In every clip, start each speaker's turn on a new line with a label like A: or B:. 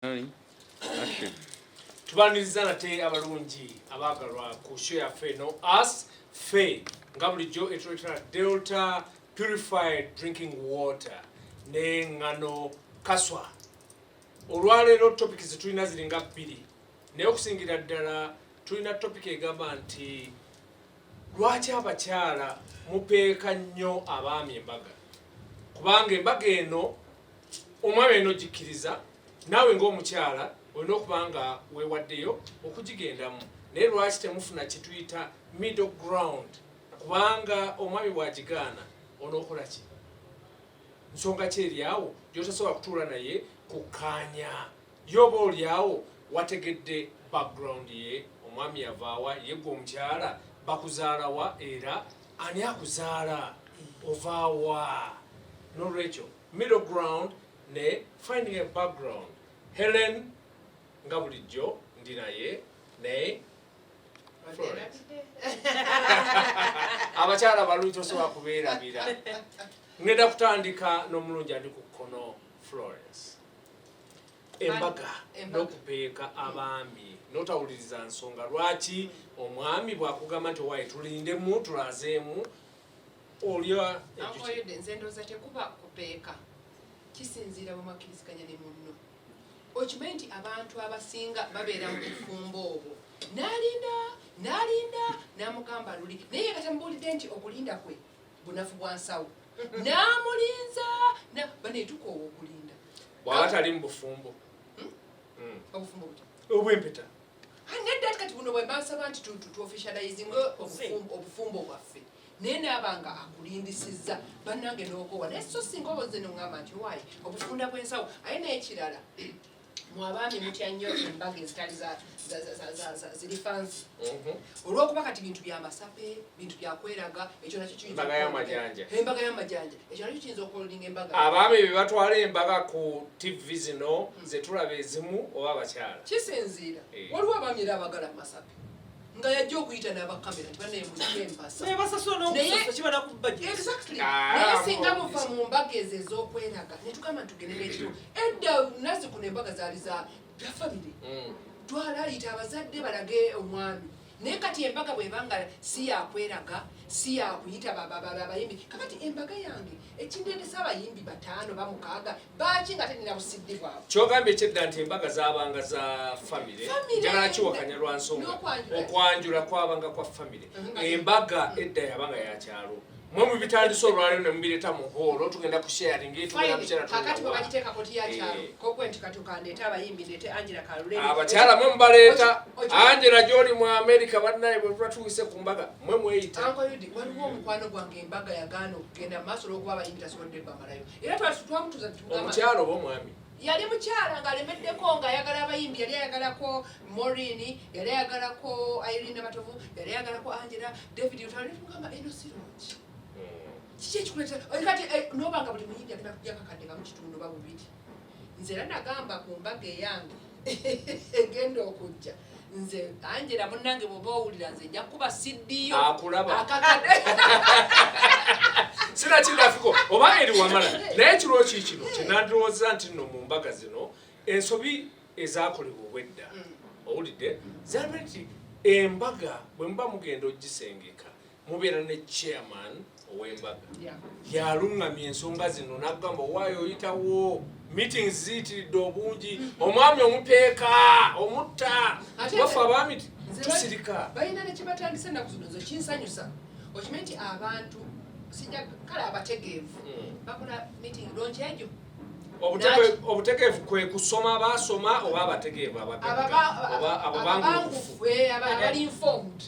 A: Rolling. Action.
B: Tubaniriza nate abalungi abaagalwa ku show yaffe eno As Fe, nga bulijjo etuleetera Delta Purified Drinking Water n'eŋŋano kaswa. Olwaleero topic zetulina ziringa bbiri, naye okusingira ddala tulina topic egamba nti lwaki abakyala mupeeka nnyo abaami embaga, kubanga embaga eno omwami alina ogikkiriza, naawe ng'omukyala olina okuba nga weewaddeyo okugigendamu. Naye lwaki temufuna kyetuyita middle ground? Kubanga omwami bw'agigaana, onookola ki? Nsonga ki eryawo gyotasobola kutuula naye kukkaanya? Ye oba oliawo wategedde background ye, omwami yavaawa, ye gwe omukyala bakuzaalawa, era ani akuzaala, ovaawa? Nolwekyo middle ground ne finding a background. Helen, nga bulijjo ndi naye ne Florence. Abakyala balungi tosobola kubeerabira. Ngenda kutandika n'omulungi andi ku kkono, Florence. Embaga
C: Embaga.
B: N'okupeeka abaami n'otawuliriza nsonga lwaki omwami bw'akugamba nti owaaye tulindemu tulazeemu olya.
C: Ankoyodde, nze ndowooza tekuba kupeeka, kisinziira bwe mwakkiriziganya ne munno. Okimanyi nti abantu abasinga babeera mu bufumbo obwo, n'alinda n'alinda n'amugamba luli, naye ye katamubuulidde nti okulinda kwe bunafu bwa nsawo, n'amulinza baneetukoowa okulinda.
B: Bw'aba tali mu bufumbo.
C: Obufumbo buti?
B: Obwempeta.
C: Ah, nedda, ati kati buno bwe bansaba nti tu officializing obufumbo bwaffe, naye naaba nga akulindisizza, bannange n'okowa. Naye so singa oba ozze noŋŋamba nti waayi obufunda bw'ensawo. Aye n'ekirala, mu abaami mutya nnyo embaga ezitali ziri fancy, olw'okuba kati bintu byamasape, bintu byakweraga. Ekyo nakyo kiyinza
B: Embaga y'amajanja.
C: Embaga y'amajanja, ekyo nakyo kiyinza okuholdinga embaga.
B: Abaami be batwala embaga ku TV zino zetulaba ezimu, oba abakyala?
C: Kisinziira. Waliwo abaami era abagala amasape, nga yajja okuyita n'abakamera nti banaye mujje empasa.
D: Naye basasula n'okusasula kiba naku budget.
C: Exactly.
B: Ah,
C: Naye singa
B: mu-
C: muva mu mbaga ezo ez'okweraga, netugamba nti tugende n'ekiro. Edda nazikuno embaga zaali za bya family, twala ayita abazadde balage omwami. Naye kati embaga bwebanga si yakweraga, si yakuyita abayimbi, kakati embaga yange ekindendesa abayimbi bataano bamukaaga baki nga tenina busiddi bwabwe?
B: Kyogambye ekyedda nti embaga zabanga za famire.
C: Famire.
B: Njagala kiwakanya lwa nsonga.
C: N'okwanjula.
B: Okwanjula kwabanga kwa famire. Embaga edda yabanga yakyalo. Mwe mubitandise olwaleero ne mubireeta mu hall, tugenda ku sharing, tugenda kukyala.
C: Kakati bwe bagiteeka koti yakyalo, kokwe nti kati okandeete abayimbi, ndeete Angela Kalule.
B: Abakyala mwe mubaleeta. Angela gyoli mu America, bannaye bwe tuba tuwise ku mbaga mwe mweyita.
C: Uncle Yudi, waliwo omukwano gwange embaga yagaana okugenda mu maaso olw'okuba abayimbi tasobodde bamalayo, era twamutuuza tugamba.
B: Omukyala oba omwami?
C: Yali mukyala ng'alemeddeko, ng'ayagala abayimbi. Yali ayagalako Morini, yali ayagalako Irene Matovu, yali ayagalako Angela, David Lutalo. Tugamba eno si lungi, kiki ekikuleetera? Kati noba nga buli muyimbi agenda kujja kakadde kamu kitundu oba bubiri. Nze era nagamba ku mbaga eyange egenda okujja, nze Angela munnange, bw'oba owulira, nze nja kuba siddiyo.
B: Akulaba.
C: Akakadde.
B: Sinakindafiko oba eri wamala, naye ekirwo kiikino kyenandowooza nti nno mu mbaga zino ensobi ezakolebwa obwedda, owulidde, zabe nti embaga bwe muba mugenda ogisengeka, mubeera ne chairman ow'embaga, yaluŋŋamya ensonga zino n'agamba owaayo oyitawo. Meetings ziyitiridde obungi, omwami omupeeka omutta. Waffe abaami tusirika.
C: Balina nekibatandisa ennaku zino, nze kinsanyusa. Okimanyi nti abantu sijja kale abategeevu bakola meeting launch egyo.
B: Obutegeevu kwe kusoma, baasoma oba abategeevu abagagga oba ababangufu?
C: Ababangufu, abali informed.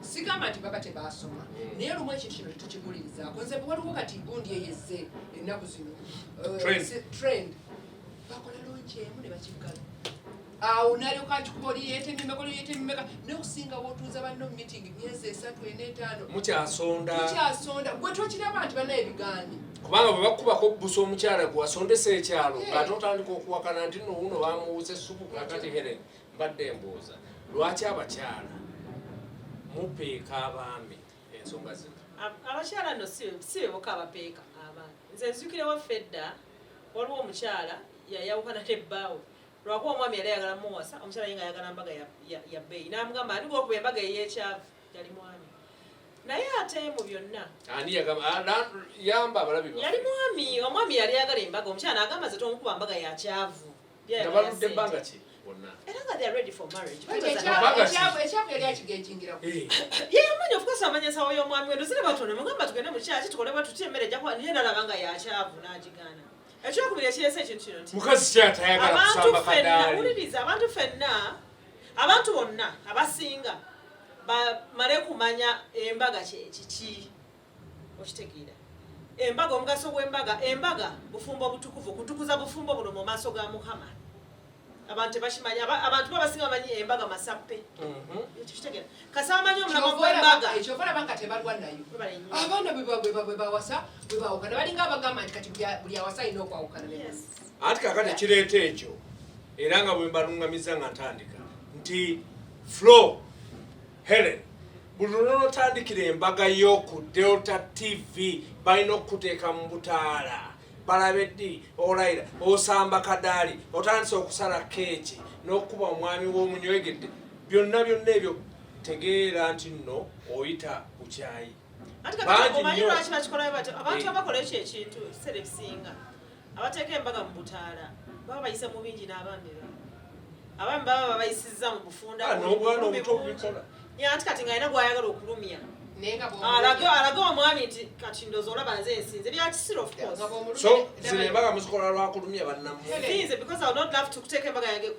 C: Sigamba nti baba tebasoma, naye lumu ekintu kino tetukigulirizaako. Nze waliwo kati gundi eyezze ennaku zino,
B: Trend.
C: Trend, bakola launch emu ne bakiggala awo, nalyoka akikuba oli yeetemye emeka, oli yeetemye emeka, naye okusinga wootuuza banno mu meeting myezi 3, 4, 5.
B: Mukyasonda.
C: Tukyasonda. Gwe tokiraba nti bannaye bigaanye?
B: Kubanga bwe bakubako busa omukyala gwe wasondesa ekyalo, ng'ate otandika okuwakana nti nno wuno bamuwuza essupu. Kakati Helen, mbadde mbuuza lwaki abakyala mupeeka abaami ensonga zino?
D: Abakyala nno si be bokka abapeeka abaami. Nze nzijukira waffe edda waliwo omukyala yayawukana ne bbaawe. Lwakuba omwami yali ayagala muwasa, omukyala ye nga ayagala mbaga ya bbeeyi, n'amugamba ani gwokuba embaga ey'ekyavu, yali mwami. Naye ate mu byonna
B: Ani yagamba? Yamba abalabi baffe.
D: Yali mwami. Omwami yali ayagala embaga, omukyala n'agamba ze tomukuba mbaga ya kyavu.
B: Nga baludde ebbanga ki bonna?
D: Era nga they are ready for marriage.
C: Kati
B: Embaga ki?
C: ekyavu yali akigejingirako.
D: Ye yamanyi, of course amanya ensawo y'omwami we. Ndozire batono mugamba tugende mu kyaki tukole bwe tutya, emmere ejja kuba niye nalaba nga yakyavu n'agigaana. Ekyokubiri ekireese ekintu kino nti
B: Mukazi kyatayagala
D: abantu
B: kusamba
D: ffenna,
B: kadaali.
D: Wuliriza, abantu ffenna, abantu bonna abasinga bamale kumanya embaga kyekiki. Okitegeera? Embaga, omugaso gw'embaga, embaga bufumbo butukuvu, kutukuza bufumbo buno mu maaso ga Mukama. Abantu tebakimanyi. Abantu babasinga bamanyi embaga masappe. Ekitegeera kasa bamanyi omulamwa gw'embaga.
C: Ekyova olaba nga tebalwa nayo.
D: Webale nnyo.
C: Abaana bwe bawasa bwe bawukana, balinga abagamba nti kati buli awasa alina okwawukana ne
B: Anti kakati ekireeta ekyo, era nga bwe mbaluŋŋamiza nga ntandika nti Flo, Helen, buli lw'onootandikira embaga yo ku Delta TV, balina okukuteeka mu butaala balabe ddi olayira, osamba kadaali, otandise okusala keeki n'okukuba omwami w'omunywegedde, byonna byonna ebyo, tegeera nti nno oyita bukyayi.
D: Anti kati
B: Bangi
D: omanyi
B: nnyo.
D: lwaki bakikola batyo abantu abakola ekyo ekintu? Ebiseera ebisinga abateeka embaga mu butaala baba bayise mu bingi n'abaami baabwe. Abaami baba babayisizza mu bufunda
B: Ah, n'obwana
D: bulumi
B: obuto
D: bungi.
B: bubikola.
D: Ye, anti kati ng'alina gw'ayagala okulumya,
C: Naye nga
D: alage omwami nti kati ndowooza olaba nze nsinze byakisiro, of course.
C: Nga bw'omulumya
B: So zino embaga muzikola lwakulumya bannammwe?
D: Nsinze because I would not love to kuteeka embaga yange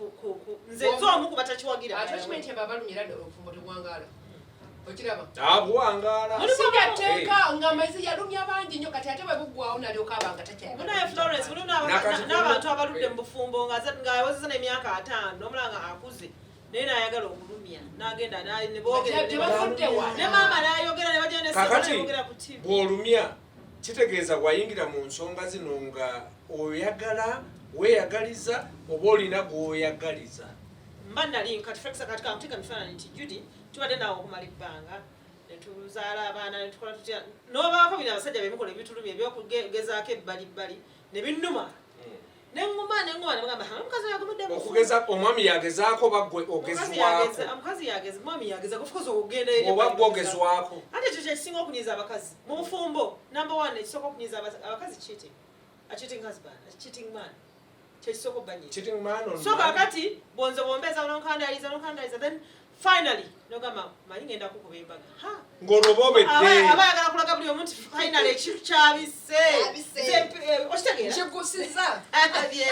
D: nze nze omu ku batakiwagira.
C: Ate okimanyi nti abalumya era obufumbo tebuwangaala, okiraba?
B: Abuwangaala.
C: Si bya nga amazzi yalumya bangi nnyo, kati ate bwe buggwawo nalyoka aba nga takyayagala.
D: Munaye Florence, mulimu
B: Nakati
D: n'abantu abaludde mu bufumbo ng'awezezza n'emyaka 50, n'omulaba nga akuze, naye n'ayagala okulumya n'agenda ne boogera
C: Tebafudde wala.
D: ne maama n'ayogera ne bajja ne
B: Kakati
D: ne boogera ku TV.
B: bw'olumya kitegeeza wayingira mu nsonga zino nga oyagala weeyagaliza oba olina gw'oyagaliza.
D: Mba nali kati Flex, kati kankuteeka mifaananyi nti Judy tubadde naawe okumala ebbanga, netuzaala abaana, netukola tutya, n'obaako bino abasajja bemukola ebitulumya ebyokugezaako ebbalibbali ne binnuma, neŋŋuma neŋŋuma nemugamba, "Ha, omukazi oyo agumudde mu bufumbo."
B: Okugeza omwami yagezaako oba gwe
D: Omukazi
B: ogezwako?
D: Omukazi yageza, mwami yageza, of course okugenda eri
B: Oba
D: ebbali.
B: gwe ogezwako?
D: Ate ekyo kyekisinga okunyiiza abakazi mu bufumbo. Number one ekisooka okunyiiza abakazi, cheating, a cheating husband, a cheating man, kyekisooka obbanyiiza.
B: Cheating man on
D: So
B: man.
D: kakati bwonze bwombeeza nonkandaliza nonkandaliza, then finally nogamba manyi ngenda kukuba embaga. Ha!
B: Ng'olwo boobedde.
D: Aba ayagala kulaga buli omu nti finally ekintu kyabise.
C: Kyabise.
D: Nze okitegeera?
C: Nkigusiza.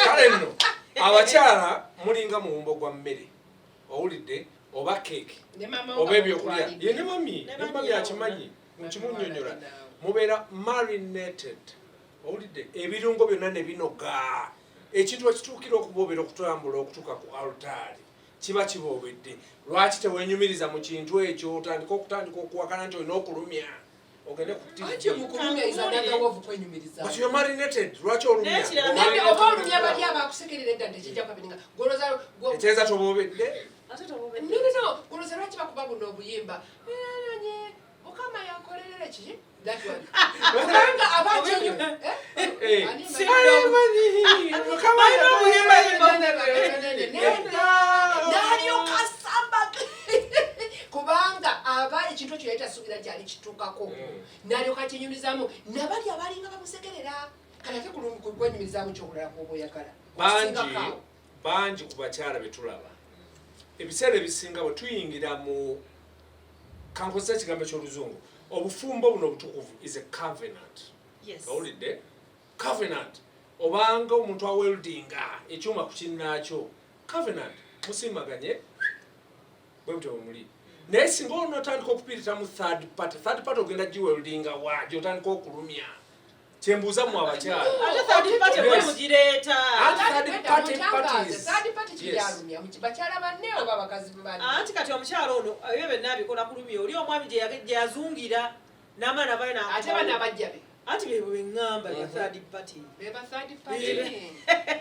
B: Kale nno abakyala mulinga muwumbo gwa mmere, owulidde, oba keeki
C: Ne maama
B: oba
C: nga
B: ebyokulya.
C: bamutwalidde.
B: Ye ne mami,
D: Ne
B: ne mami
D: mami
B: akimanyi,
C: Mami
B: nkimunnyonnyola.
C: mwana naawe.
B: Mubeera marinated, owulidde, ebirungo byonna ne binoga ekintu ekituukira okuboobera okutambula okutuuka ku alutaali kiba kiboobedde. Lwaki tewenyumiriza mu kintu ekyo, otandika okutandika okuwakana nti olina okulumya ogende ku
C: Anti
B: TV?
C: mukulumya is another way of kwenyumiriza.
B: But you're marinated, lwaki olumya?
D: N'ekirala-
C: Nabbi oba olumya bali abakusekerera edda nti kijja kwabiri nga goloza
B: Ekyeza toboobedde.
D: Ate toboobedde.
C: No, goloza lwaki bakuba buno obuyimba, "Nanye, Mukama yankolerera ki?" That one, kubanga abakyenyu.
B: Eh.
C: Ani
B: Manyi, Mukama
C: Nedda, n'alyoka asamba kubanga aba ekintu ekyo yali tasuubira nti ali kituukako, n'alyoka akyenyumirizaamu nabali abalinga bamusekerera. Kati ate kwenyumirizaamu kyokulala kwoba oyagala
B: Bangi
C: Okusingako awo.
B: bangi ku bakyala betulaba ebiseera ebisinga bwe tuyingira mu, kankozesa ekigambo ekyoluzungu, obufumbo buno obutukuvu is a covenant. Owulidde? Covenant, obanga omuntu aweldinga ekyuma ku kinnaakyo. Covenant, musiimaganye bwe mutyo bwe muli, naye singa onotandika okupirita mu third party, third party ogenda giweldinga wa gyotandika okulumya? Kyembuuza mu abakyala.
D: Ate third party mwe mugireeta.
B: Anti third party parties.
C: Third party
B: Yes.
C: kiryalumya bakyala banne oba abakazi banne.
D: Anti kati omukyala ono ebyo byonna abikola kulumya oli omwami gye yazungira n'amaana avayo.
C: Ate bano abajja be.
D: Anti bebwe beŋŋamba bya third party.
C: Beba third party.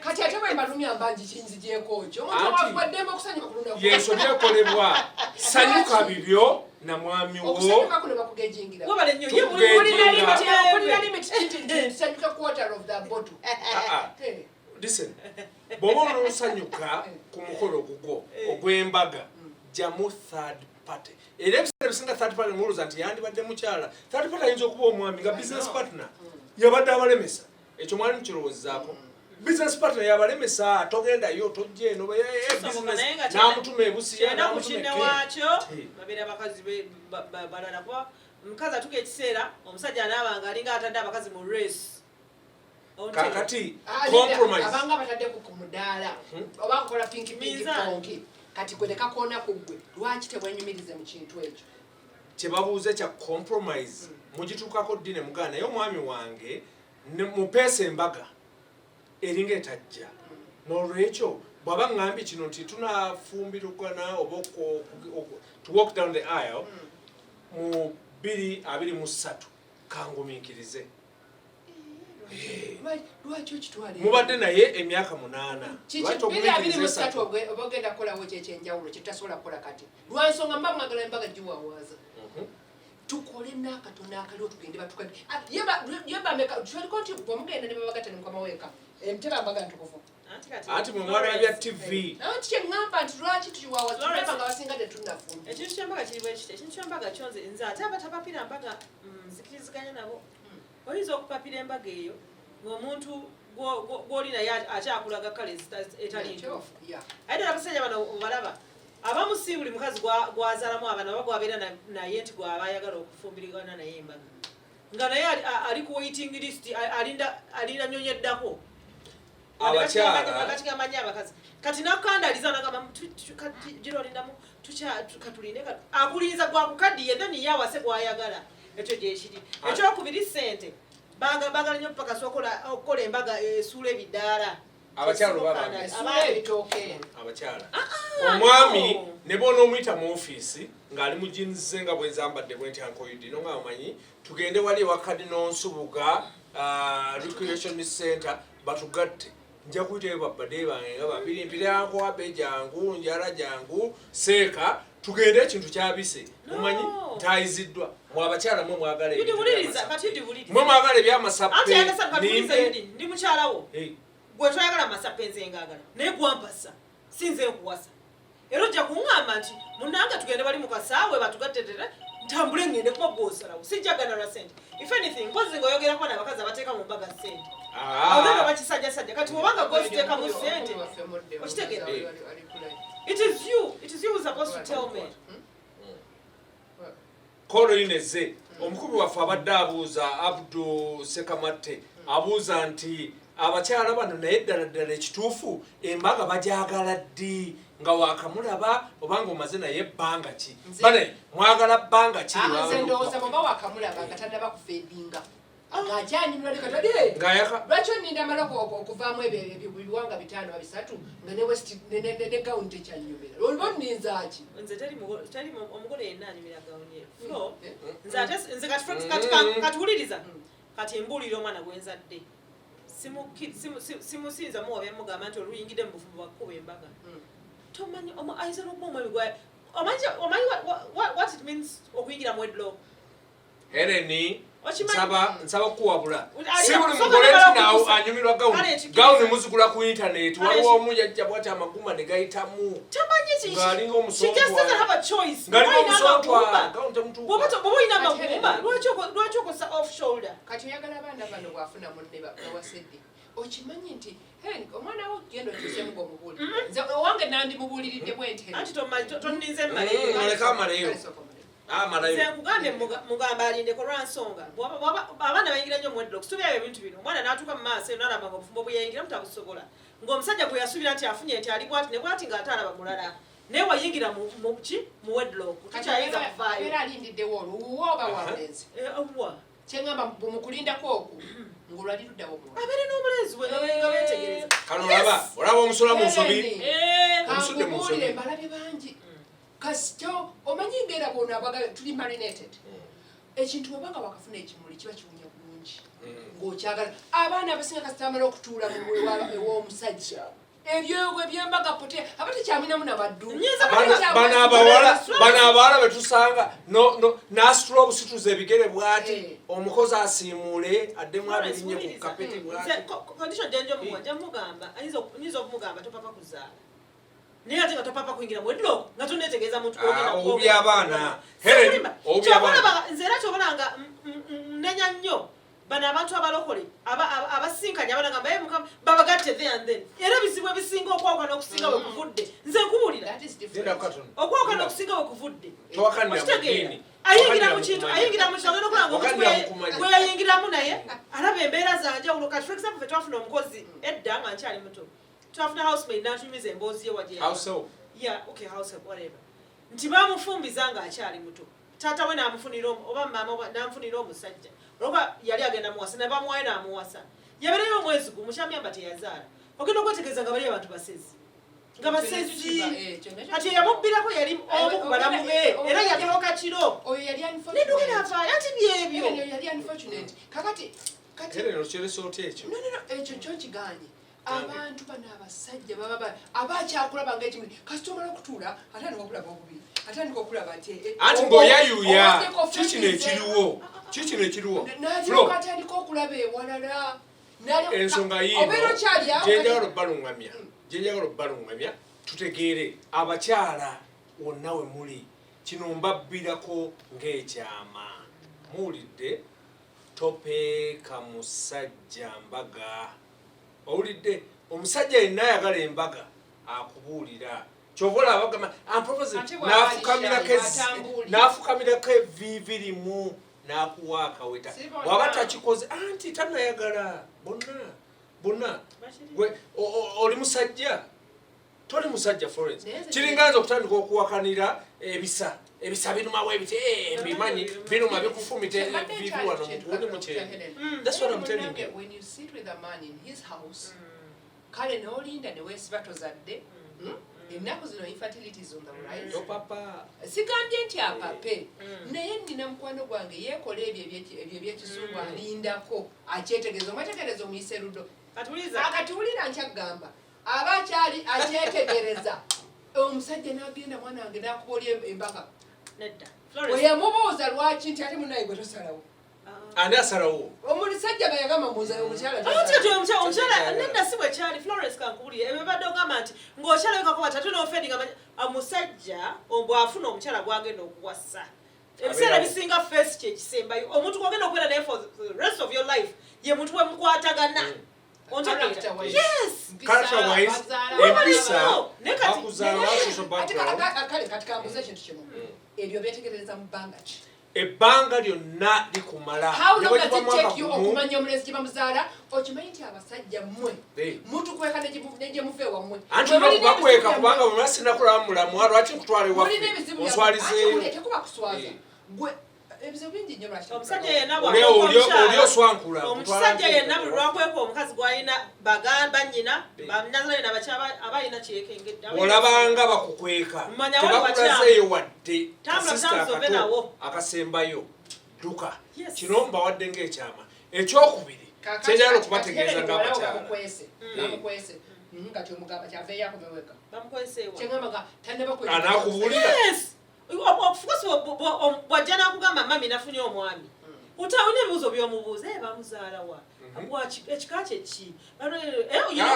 C: Kati ate bwe mbalumya mba ngikinzigyeko kyo omuntu
B: Anti-
C: waddembe okusanyuka ku lunaku.
B: Yensobi ekolebwa, sanyuka bibyo na mwami wo.
C: Okusanyuka kuno bakugejingira.
D: Webale nnyo ye.
B: Tukugeejinga.
C: Kulina limit nti nsanyuka quarter of the bottle.
B: Ah, ah.
C: Eh.
B: Listen, bw'oba onoosanyuka ku mukolo gugwo ogw'embaga, jjamu third party. Era ebiseera ebisinga third party mulowooza nti yandibadde mukyala. Third party ayinza okuba omwami nga business partner yabadde abalemesa. Ekyo mwali mukirowoozaako? Business partner yabalemesa, togendayo, tojja eno,
D: Kisoboka,
B: business
D: naye nga
B: n'amutuma ebusiya,
D: kyenda ku
B: n'amutuma
D: kinne
B: e Kenya.
D: waakyo babeera bakazi balala, kuba omukazi atuuka ekiseera omusajja anaaba nga alinga atadde abakazi mu race.
B: Kakati
C: Ah,
B: compromise.
C: Abanga bataddeko ku mudaala oba nkola pinki pinki
D: Minzaani.
C: ponki, kati gwe tekakoona ku ggwe, lwaki tebwenyumirize mu kintu ekyo?
B: Kyebabuuza kya compromise, mugituukako ddi ne mugaana? Naye omwami wange mupeesa embaga eringa etajja, n'olwekyo bw'aba ŋŋambye kino nti tunafumbirugana oba to walk down the aisle mu 2023, kangumiikirize.
C: Lwaki okitwala?
B: Mubadde naye emyaka 8.
C: Kiki?
B: Lwaki
C: 2023
B: ogumiikiriza esatu?
C: Oba ogenda kukolawo ki ekyenjawulo kyetutasobola kukola kati? Lwansonga mba mwagala embaga giwawaaza. Tukole n'akatono akaliwo, tugende batukadde. Ah, ye bameka twaliko nti bwemugenda ne babagatta ne mukama weka entebe mbaga ntukuvu.
B: Anti mwe mwagala bya TV.
C: Anti kyeŋŋamba nti lwaki tukiwaawaza?
D: Lawrence.
C: Tulaba nga basinga tetunnafumba.
D: Ekintu kyembaga kiri bwe kiti. Ekintu kyembaga kyo nze ate abatapapira mbaga nzikiriziganya nabo. Oyinza okupapira embaga eyo ng'omuntu gw'oli naye akyakulaga kale etali ntuufu. Aye ddala abasajja bano obalaba, abamu si buli mukazi gwazaalamu abaana oba gwabeera naye nti gwaba ayagala okufumbirigana naye embaga, nga naye ali ku waiting list, alinda nyonyi eddako.
B: Abakyala.
D: Bakigamba nnyo abakazi. Kati nakandaliza nagamba kati gira olindamu katulinde akulinza gwakukaddiye, then ye awase gwayagala. Ekyo gyekiri. Ekyokubiri, sente. Baagala nnyo paka okukola embaga esuula ebidaala.
B: Abakyala oba abaami?
C: Esuula ebitooke.
B: Abakyala.
D: Ah,
B: Omwami
D: no.
B: ne bw'onoomuyita mu ofiisi ng'ali mu jeans ze nga bwenzambadde bwe nti, ankoyidde no nga omanyi tugende wali ewa Kadino Nsubuga recreation center batugatte, nja kuyitayo babbadde bange nga babiri, mpirankwabe, jangu njala, jangu seeka, tugende, ekintu kyabise.
D: No.
B: Mumanyi ntayiziddwa. Mwe abakyala mwe mwagala
D: Yudi,
B: ebintu
D: wuliriza,
B: by'amasappe.
D: kati Yudi, wuliriza.
B: Mwe mwagala
D: Anti
B: ebyamasappe.
D: yagasa kati wuliriza.
B: Nimbe.
D: Yudi, ndi mukyalawo.
B: Hey.
D: Gwe toyagala masappe, nze ngaagala, naye gwampasa, si nze nkuwasa. Era ojja kuŋŋamba nti munange tugende bali mu kasaawe batugattetere, ntambule ŋŋende, kuba gwosalawo. Sijjagana lwa sente. If anything, mpozi ng'oyogerako n'abakazi abateeka mu mbaga sente,
B: Ah.
D: awo nga bakisajjasajja. Kati bwobanga gwoziteekamu sente, Okitegeera? It is you who's supposed to tell me.
B: Koloineze omukubi waffe abadde abuuza, Abdu Sekamatte abuuza nti abakyala bano naye ddala ddala ekituufu embaga bajagala ddi? Nga wakamulaba oba nga omaze naye ebbanga ki? Bane mwagala bbanga ki?
C: Ah, nze ndowooza bw'oba wakamulaba nga tannaba kufeedinga, ng'akyanyumira leka tali
B: Ng'ayaka.
C: Lwaki oninda amala okuvaamu ebyo ebiwanga bitaano ba bisatu nga ne waist ne gawuni tekyanyumira? Oliba oninza ki?
D: Nze teri omugole yenna anyumira gawuni ye flo.
C: Eh?
D: Nze ate nze kati kati kati wuliriza, kati mbuulira omwana gwe nzadde. Simusinza muwabya mugamba nti oluyingidde mu bufumbo bwakukuba embaga. Tomanyi ayinza n'okuba omwami gwa omanyi what it means okuyingira mu wedlock.
B: Hereni.
D: Okimanyi?
B: Nsaba kuwabula.
D: Ali-
B: Si buli
D: soka
B: mugole
D: namala
B: nti naawe
D: okukusa.
B: anyumirwa gawuni.
D: Kale ekikiriza.
B: Gawuni muzigula ku intaneti.
D: Kale
B: Waliwo omu yajja bwati amagumba ne gayitamu
D: Tamanyi ki.
B: Ng'alinga
D: She just
B: omusontwa.
D: doesn't have a choice.
B: Ng'alinga
D: Bw'oba olina
B: omusontwa.
D: amagumba,
B: Gawuni temutuuka.
D: bw'oba olina
C: Kati
D: amagumba,
C: Helen.
D: lwaki okozesa off shoulder?
C: Kati oyagala abaana bano bw'afuna munne bawasedde, okimanyi nti Helen, omwana wo genda okyusemu ng'omubuulira. Nze owange nandimubuuliridde bwe nti, Helen.
D: Anti toninze mmaleyo.
B: Muleke amaleyo.
C: Kale sooka omaleyo.
B: Amalayo.
D: Nze nkugambye mugamba alindeko lwa nsonga. Abaana bayingira nnyo mu wedlock, subyayo ebintu bino. Omwana n'atuuka mu maaso eno n'alaba nga obufumbo bwe yayingiramu tabusobola, ng'omusajja gwe yasuubira nti afunye nti ali bwati ne bwati ng'ate alaba mulala, naye wayingira mu ki, mu wedlock,
C: Kati
D: tukyayinza kuvaayo.
C: abeera alindiddewo olwo wuwo oba wamulenzi?
D: Eh, awwa.
C: Kyeŋŋamba bwemukulindako okwo ng'olwali luddawo omuwala.
D: Abeere n'omulenzi we nga beetegereza.
B: Kano olaba omusola mu nsobi.
C: Helen.
D: Eh,
B: Omusudde mu nsobi.
C: Kankubuulire, mbalabye bangi. Kasito omanyi ngaera bwona tuli marinated, ekintu bwobanga wakafuna ekimuli kiba kiwunya bulungi ng'okyagala. Abaana abasinga kasita bamala okutuula ew'omusajja. Ebyogo ebyembaga pote aba tekyamwinamu nabaddu.
D: Nnyinza
B: Bano abawala betusanga n'asitula obusituza ebigere bwati, omukozi asiimuule addemu abirinye ku kapeti bwati.
D: Condition gyenja omuwa, nja mugamba, ayinza okumugamba topapa kuzaala, naye ate nga topapa kuyingira mu wedlock nga tonetegeeza muntu gw'ogenda
B: Obubi
D: kwogera.
B: abaana. Helen,
D: Sikulimba.
B: obubi
D: Ky'oba
B: abaana.
D: Nze era kyobalanga nnenya nnyo bano abantu abalokole abasinkanye abaana gamba, "Hey, Mukama," babagatte there and then. Era ebizibu ebisinga okwawukana okusinga we kuvudde, nze nkubuulira,
C: That is different.
B: Linda katono.
D: okwawukana okusinga we kuvudde.
B: Towakanira mu
D: Okitegeera?
B: ddiini.
D: Ayingira
B: Towakanira
D: mu
B: mu
D: kintu,
B: kumanya.
D: ayingira mu kintu, agenda okulaba nga omuntu
B: Wakanira mu kumanya.
D: gwe yayingiramu naye alaba embeera zanjawulo. Kati for example, fe twafuna omukozi edda nga nkyali muto, twafuna housemaid n'atunyumiza emboozi ye waje.
B: House help.
D: Yeah, okay, house help, whatever, nti bamufumbiza ng'akyali muto, taata we n'amufunira oba maama we n'amufunira omusajja, olwokuba yali agenda muwasa ne bamuwayo n'amuwasa. Yabeerayo omwezi gumu, kyamuyamba teyazaala. Ogenda okwetegereza nga bali abantu basezi, nga basezi. Kati eyamubbirako yali omu ku balamu be, era yatoloka kiro.
C: Oyo yali
D: Nedugenda
C: unfortunate.
D: avaayo ati byebyo.
C: Oyo yali unfortunate. Kakati kati
B: Helen, okyeresa otya ekyo?
C: No, ekyo kyo kiganye. Abantu bano abasajja baba abakyakulaba ngaekimuli, kasita omala okutuula atandika okulaba obubi, atandika okulaba nti
B: Anti ng'oyayuya
C: owaddeko
B: kikino
C: friends,
B: ekiriwo, kikino ekiriwo. Flo,
C: n'alyoka atandika okulaba ewalala.
B: Ensonga yiino
C: Obeera okyali awo.
B: gyenjagala obbaluŋŋamya tutegeere abakyala wonna we muli, kino mbabbirako ng'ekyama. Muwulidde? Topeeka musajja mbaga. Owulidde? Omusajja yenna ayagala embaga akubuulira. Kyova olaba bagamba amproposi
C: Ate bw'aba alishayi, atambuulira.
B: n'afukamirako evviivi limu n'akuwa akaweta.
C: Si bonna.
B: Bw'aba takikoze anti tanayagala. Bonna bonna. Gwe oli musajja, toli musajja, Florence?
C: Naye nze
B: Kiringa nze okutandika okuwakanira ebisa, ebisa birumawo ebiti, mbimanyi biruma bikufumita
C: Kyembadde
B: evivi
C: nkyali
B: wano
C: kintu
B: mugundi
C: katono
B: mukyeni.
C: Helen.
B: That's what I'm telling
C: Munnange,
B: you.
C: when you sit with a man in his house, kale n'olinda ne weesiba tozadde, Ennaku zino infertility is on the rise.
B: Topapa.
C: Sigambye nti apape, naye nina mukwano gwange yeekola ebyo ebyekizungu, alindako akyetegereza, omwetegereza omuyise ludo.
D: Katuliza.
C: Akati wulira, nkyagamba aba akyali akyetegereza, omusajja n'agenda, mwana wange, n'akuba oli embaga.
D: Nedda.
C: Bwe yamubuuza lwaki, nti ate munaye gwe tosalawo.
B: Ani asalawo?
C: Omusajja nga yagamba mubuuza omukyala
D: Anti
C: tasalawo.
D: kati omukyala nedda, si bwe kyali. Florence, kankubulire, ebyo badde ogamba nti ng'okyala wekakuba tate n'ofedi nga omusajja bw'afuna omukyala gw'agenda okuwasa, ebiseera
B: Abeerawo.
D: ebisinga face kyekisembayo. Omuntu gw'ogenda okubeera naye for the rest of your life ye muntu bwe mukwatagana. Ontegeera?
C: Character wise.
D: Yes.
B: Character wise,
C: Bazaala,
B: empisa,
D: Naye kati-
B: bakuzaala, social
C: Ate
B: background.
C: Kale kati kambuze ekintu kimu, ebyo byetegereza mu bbanga ki?
B: Ebbanga lyonna likumala.
C: How
B: Ne
C: long
B: bwe
C: does
B: kiba
C: it
B: mwaka
C: take you
B: gumu,
C: okumanya omulenzi gye bamuzaala? Okimanyi nti abasajja mmwe mutukweka ne gye muva ewammwe.
B: Anti
C: Mwe mulina
B: okubakweka
C: ebizibu.
B: Kubanga bwe mba sinakulaba mulamwa, lwaki nkutwala
C: Mulina
B: ewaffe
C: ebizibu byammwe. Ate
B: onswalizeeyo?
C: wulira, tekuba kuswaza. Gwe ebizibu bingi nnyo, lwaki?
D: Omusajja yenna
B: Oli
D: bw'akweka
B: oli oswankula.
D: Omusajja yenna buli lwakweka omukazi gw'alina bagamba nnyina bannazale nabakyaba aba alina kyekengedde.
B: Olabanga bakukweka,
D: Manya wali
B: tebakulazeeyo wadde.
D: Tambula
B: Kasisita
D: butambuzi ove
B: akato
D: nawo.
B: akasembayo, dduka.
D: Yes.
B: Kino mbawadde ng'ekyama. Ekyokubiri kyenjagala okubategeeza ng'abakyala,
C: Bamukwese, bamukwese. Kati omugamba kyaveeyo akomeweka.
D: Bamukwese wa?
C: Kyeŋŋamba nga tannaba.
B: Anaakubuulira.
D: Yes, of course, bw'ajja n'akugamba, "Mami, nafunye omwami," olina ebibuuzo by'omubuuza. Bamuzaala wa? Ekika kye ki?
B: Ah,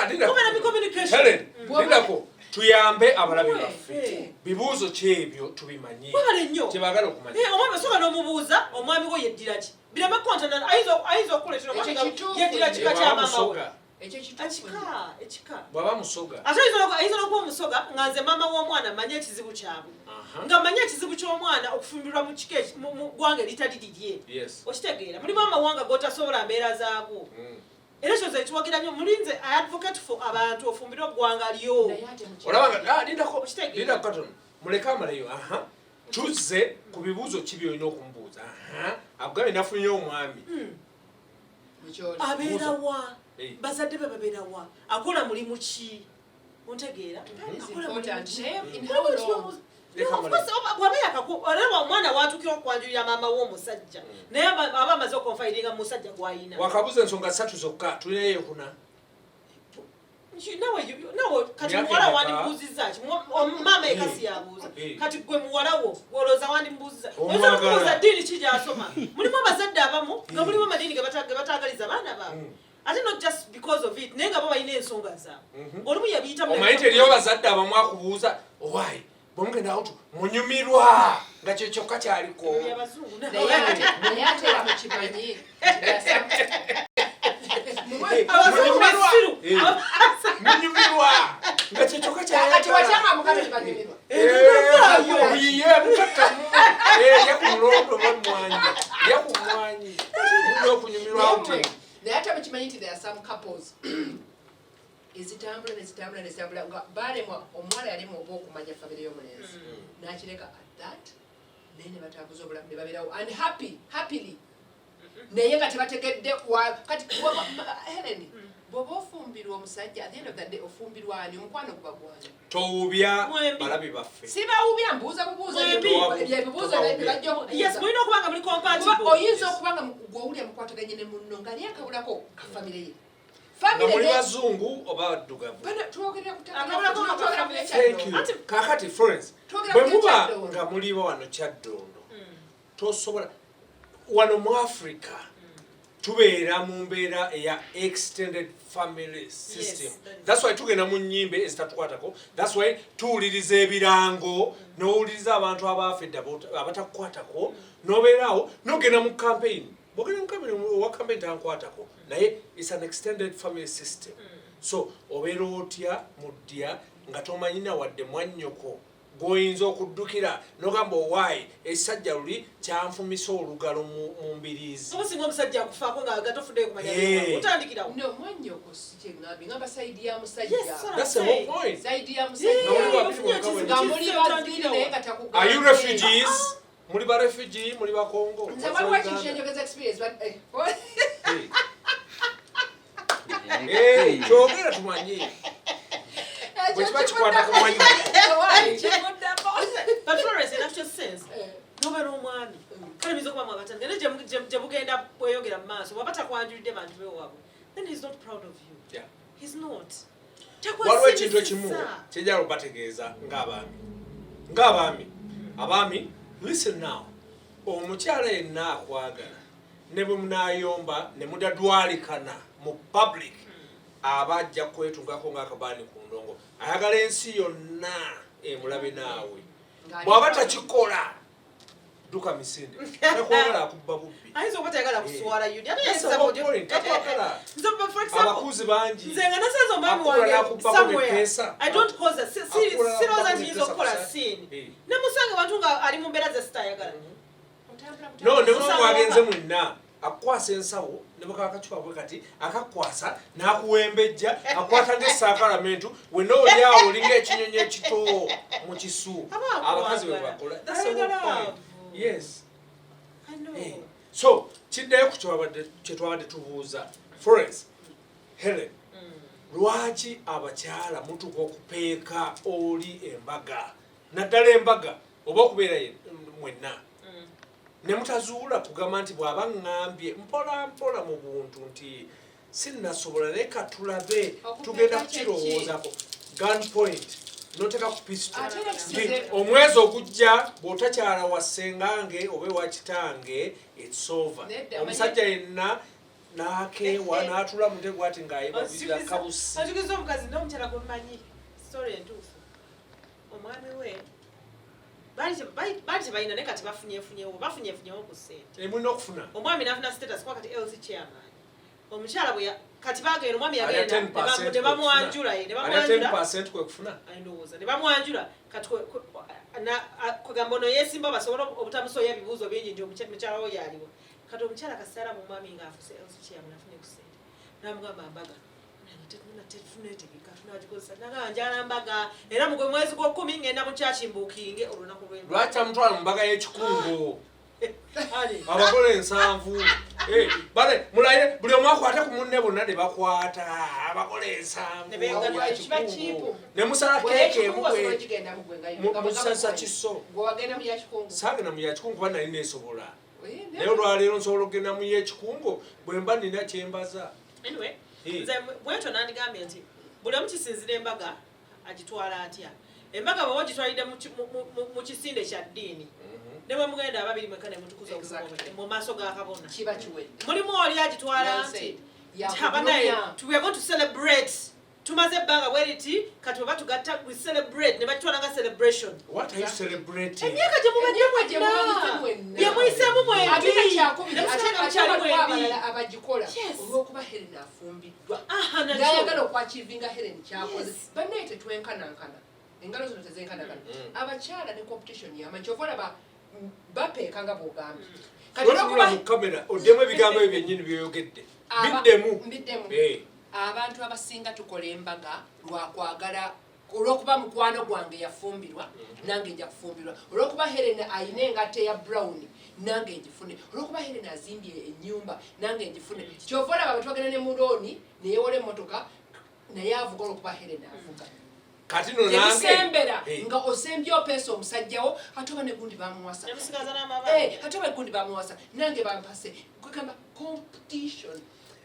B: linda.
D: Kubeera mu communication.
B: Helen, lindako tuyambe abalabi baffe. Bibuuzo kyebyo tubimanye
D: Webale nnyo.
B: kyebaagala okumanya.
D: Omwami osooka n'omubuuza omwami we yeddira ki, bireme kontana. Ayinza okukuleetera omwami
C: Ekyo
D: nga
C: kituufu
D: yeddira
C: nnyo.
D: kika kya
B: Bw'aba
D: maama we.
B: musoga.
C: Ekyo kituufu nnyo.
D: Ekika, ekika.
B: Bw'aba musoga.
D: Ate ayinza n'okuba omusoga nga nze maama w'omwana manye ekizibu kyabwe, nga manye ekizibu ky'omwana okufumbirwa mu kika mu ggwanga eritali lirye. Okitegeera? Mulimu amawanga g'otasobola mbeera zaagwo. Era ekyo nze nkiwagira nnyo. Mulinze, I advocate for abantu ofumbirwe eggwanga lyo.
C: Naye ate mu
B: Olabanga, ah, lindako.
D: Okitegeera?
B: Lindako katono, muleke amaleyo. Aha, tuzze ku bibuuzo ki byolina okumubuuza. Aha, akugambye nafunye omwami.
C: Mukyoli.
D: Abeera wa? Bazadde be babeera wa? Akola mulimu ki? Ontegeera?
C: That is
D: Akola mulimu
C: important.
D: ki?
C: Naye in
D: Mulimu
C: how
D: ki
C: long?
D: byomubuuza?
B: Leka
D: No, of course, bw'aba olaba omwana watuukira okwanjulira maama w'omusajja, naye aba amaze okonfidinga mu musajja gw'ayina.
B: Wakabuza ensonga ssatu zokka, tulinayo ekuna.
D: Nawe kati
B: Myaka
D: muwala
B: emeka?
D: Wandimubuuzizza ki? Maama ekasi yabuuza.
B: Eh.
D: Kati gwe muwala wo gwolooza wandimubuuziza, oyinza
B: Omwagala.
D: okubuuza ddiini ki gyasoma. Mulimu abazadde abamu nga mulimu amadiini ge batagaliza baana baabwe, ate not just because of it, naye nga bo balina ensonga zaabwe. Olumu yabiyitamu.
B: Omanyi teriyo bazadde abamu akubuuza, owaayi bwemugenda out munyumirwa, nga kye kyokka kyaliko.
D: Abazungu.
C: Naye ate era mukimanyi.
D: Abazungu
B: Munyumirwa.
D: basiru.
B: Eh. Munyumirwa nga kye kyokka.
C: Kati wakyanga mukazi tebanyumirwa.
B: Oyiye mukattamu, lya ku mulondo oba mwanyi, lya ku mwanyi, mulina okunyumirwa outing.
C: Naye ate mukimanyi nti there are some couples ezitambula nezitambula nezitambula nga balemwa, omuwala yalemwa oba okumanya famire y'omulenzi, nakireka at that, naye ne batambuza obulamu ne babeerawo and happy, happily, naye nga tebategedde kati Helen, bw'oba ofumbirwa omusajja, at the end of the day ofumbirwa ani? Omukwano guba gwani?
B: Towubya
D: Mwembi.
B: balabi baffe.
C: Sibawubya, mbuuza bubuuza.
D: Mwembi.
C: Byebibuuzo bye bajja
D: Yes.
C: okubuuza.
D: Mulina okuba nga muli
C: Kuba
D: compatible.
C: oyinza okuba nga gwowulya mukwataganye ne munno nga ali akabulako ka famire ye.
B: Nga
C: Famire
B: muli
C: ne
B: bazungu oba baddugavu?
C: Bana, twogerera ku ttaka.
D: Akabulako nga
C: Twogera ku
D: famire.
B: Thank you.
D: Anti-
B: Kakati Florence,
C: Twogera
B: bwe
C: ku
B: muba
C: Kyaddondo.
B: nga muli wano Kyaddondo, tosobola, wano mu Africa tubeera mu mbeera eya extended family system.
D: Yes, that is-
B: That's why tugenda mu nnyimbe ezitatukwatako, that's why tuwuliriza ebirango, n'owuliriza abantu abaafa edda abatakukwatako, n'obeeraawo n'ogenda mu campaign. Bwogenda mu campaign, owa campaign tankwatako, naye it's an extended family system. So obeera otya muddya nga tomanyina wadde mwannyoko gw'oyinza okuddukira n'ogamba, owaayi ekisajja luli kyanfumisa olugalo mu mbiriizi?
D: Oba singa omusajja akufaako nga gatofuddeyo kumanya,
B: Eh.
D: otandikirawo.
C: No, mwannyoko si kyeŋŋambye, ngamba side ya musajja.
D: Yes, sir.
B: That's the whole point.
C: Side ya
B: Nga
C: musajja.
B: muli babiri
D: Ofunye
B: mwekka.
D: ekizibu.
C: Nga muli
D: Kizze,
C: babiri
D: otandikirawo.
C: naye nga takugambye.
B: Are you refugees? Muli ba refugee? Muli ba Congo?
C: Nze waliwo ekintu kyenjogeza experience, but, eh,
B: Eh, kyogera tumanye bwe kiba kikwata ku mwannyoko.
C: Owaayi, kimuddako.
D: But Florence, in actual sense,
C: Eh,
D: nobeera omwami, kale biyinza okuba mwakatandika, naye gye bugenda bweyongera mu maaso, bw'aba takwanjulidde bantu bewaabwe, then he's not proud of you. He's not.
B: Waliwo ekintu ekimu kyenjala obategeeza ng'abaami, abaami, listen now. Omukyala yenna akwagala, ne bwe munaayomba ne mudadwalikana mu public, aba ajja kwetungako ng'akabaani ku ndongo. Ayagala ensi yonna emulabe naawe. Bw'aba takikola, dduka misinde, takwagala, akubba bubbi.
D: Ayinza okuba tayagala kuswala yudi ate.
B: That's the whole point. Takwagala.
D: Nze, for example,
B: Abakuzi bangi.
D: nze nga nasanze omwami
B: Akula
D: wange
B: n'akubbako
D: somewhere,
B: nepeesa.
D: I don't cause a
B: Akula
D: sirowooza
B: n'akubbako
D: nti nyinza okukola
B: nepeesa.
D: scene.
B: Eh.
D: Nemusanga abantu nga ali mu mbeera ze sitayagala.
B: No, ne muba
D: Osanga
B: mwagenze
D: oba-
B: mwenna, akukwasa ensawo ne bukaba kacupa bwe kati, akakwasa n'akuwembejja, akwata ng'esaakalamentu, wenna oli awo olinga ekinyonyi ekito mu kisu.
D: Aba
B: Abakazi bwe
D: akwagala.
B: bakola. That's the whole
D: Ayagala
B: point.
D: avo.
B: Yes.
D: I know.
B: Eh. So kiddayo ku kye twabadde tubuuza Florence, Helen, lwaki abakyala mutuuka okupeeka oli embaga, naddala embaga oba okubeera mwenna, ne mutazuula kugamba nti bw'aba ŋŋambye mpola mpola mu buntu nti sinnasobola, naye katulabe,
C: Okupeeka
B: tugenda
C: kye ki?
B: kukirowoozako, gun point noteka ku pistol
C: Ate era
B: nti
C: kisize-
B: omwezi ogujja bw'otakyala wa ssengange oba ewa kitange, it's over.
C: Nedda,
B: Omusajja yenna n'akeewa n'atula mu ntebe ati ng'ayebabirira kabusi.
D: Ajukiza omukazi n'omukyala gwemumanyi, story entuufu. Omwami we baali tebalina, naye kati bafunyefunyewo, bafunyefunyewo ku ssente.
B: Mulina okufuna.
D: Omwami n'afuna status kuba kati LC chairman. Omukyala bwe kati bagenda, omwami
B: Alya
D: yagenda
B: 10%
D: ne bamwanjula ye ne
B: Alya
D: bamwanjula.
B: 10% kwe kufuna.
D: Ndowooza ne bamwanjula. Kati kwegamba ono yeesimba basobole obutamusoya ebibuuzo bingi nti mukyala wo yaliwo. Kati omukyala kaseera mu omwami ng'afuse LC chairman, afunye ku ssente, n'amugamba mbaga tetunetegeka, tunagikozesa naga njala mbaga, era mu gwe mwezi gw'okkumi ngenda mu kyaki mbuukinge olunaku lw'embaga.
B: Lwaki amutwala mu mbaga y'ekikungo?
D: Ali.
B: Abagole 70. Eh, bale mulayire buli omu akwate ku munne, bonna ne bakwata, abagole 70.
D: Ne beegatta.
B: Ya
C: Kiba
B: kikungo.
C: kiipu.
B: Ne musala keeke emu bwe
C: Ogigendamu gwe nga
B: musasa kiso.
C: Gwe wagenda mu yakikungu?
B: Saagenda mu yakikungu kuba nali neesobola.
C: Eh,
B: Naye olwaleero nsobola okugenda mu yekikungo bwe mba nina kyembaza.
D: Anyway,
B: Eh.
D: nze bwetyo nandigambye nti Buli omu kisinzira embaga agitwala atya. Embaga bw'oba ogitwalidde mu kisinde kya ddiini, ne bwe mugenda ababiri mwekka ne mutukuza mu maaso ga kabona,
C: kiba kiwedde.
D: Mulimu oli agitwala
C: Well
D: nti
C: said.
D: abanaye,
C: Yakulumya.
D: we are going to celebrate, tumaze ebbanga bwe riti, kati bwe batugatta we celebrate, ne bakitwala nga celebration.
B: What are you celebrating?
D: Emyaka gye mubadde
C: Emyaka gye
D: mwenna,
C: mubadde mwenna.
D: bye muyiseemu mwembi,
C: Ate nga kyakubiri,
D: ne
C: ate
D: musanga
C: ate
D: mukyali
C: waliwo
D: mwembi.
C: abalala abagikola
D: Yes.
C: olw'okuba Helen afumbiddwa,
D: Aha, nakyo.
C: nayagala okwachievinga Helen kyakoze.
D: Yes.
C: Bannaye, tetwenkanankana, engalo zino tezenkanankana. Abakyala ne competition yamanyi, kyova olaba bapeeka nga bwogambye. Kati
B: Otunula
C: olwokuba
B: mu kamera, oddemu ebigambo ebyo byennyini byoyogedde. Biddemu.
C: Mbiddemu.
B: Eh.
C: Abantu abasinga tukola embaga lwakwagala, olwokuba mukwano gwange yafumbirwa, nange nja kufumbirwa. Olwokuba Helen ayina engato eya brown, nange ngifune. Olwokuba Helen azimbye ennyumba, nange ngifune. Kyova olaba bwe twagenda ne mu loan, neyewola emmotoka, naye avuga olwokuba Helen avuga.
B: Kati no nange
C: Tebisembera
B: Eh.
C: nga osembye opeesa omusajjawo, ate oba negundi bamuwasa.
D: Ne musigaza n'amabanja.
C: Eh, ate oba egundi bamuwasa, nange bampase. Kwegamba competition.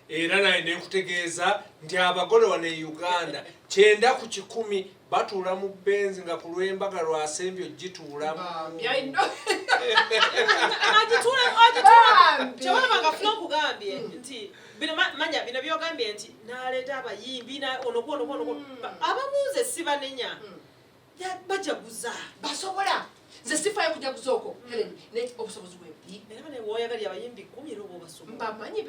B: Era naye nenkutegeeza nti abagole wano e Uganda 90% batuula mu Benz nga ku lw'embaga lwasembye ogituulamu.
C: Bambi, I know.
D: Agituule, agituule.
C: Bambi.
D: Kyebalaba nga funa okugambye nti bino manya bino byogambye nti n'aleeta abayimbi ono kwono kwono kwono. Abamuuze sibanenya. Bajaguza.
C: Basobola, nze sifayo kujaguza okwo, Helen, ne obusobozi bwebuli.
D: Era bane woyagalya abayimbi 10 era oba obasobola.
C: Mbamanyi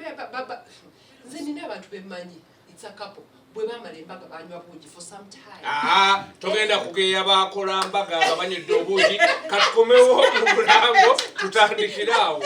C: nze nina abantu bemmanyi, it's a couple, bwe bamala embaga banywa buugi for some time.
B: Aa, togenda kugeya bakola mbaga nga banywedde obuugi. Katukomewo mu bulango, tutandikire awo.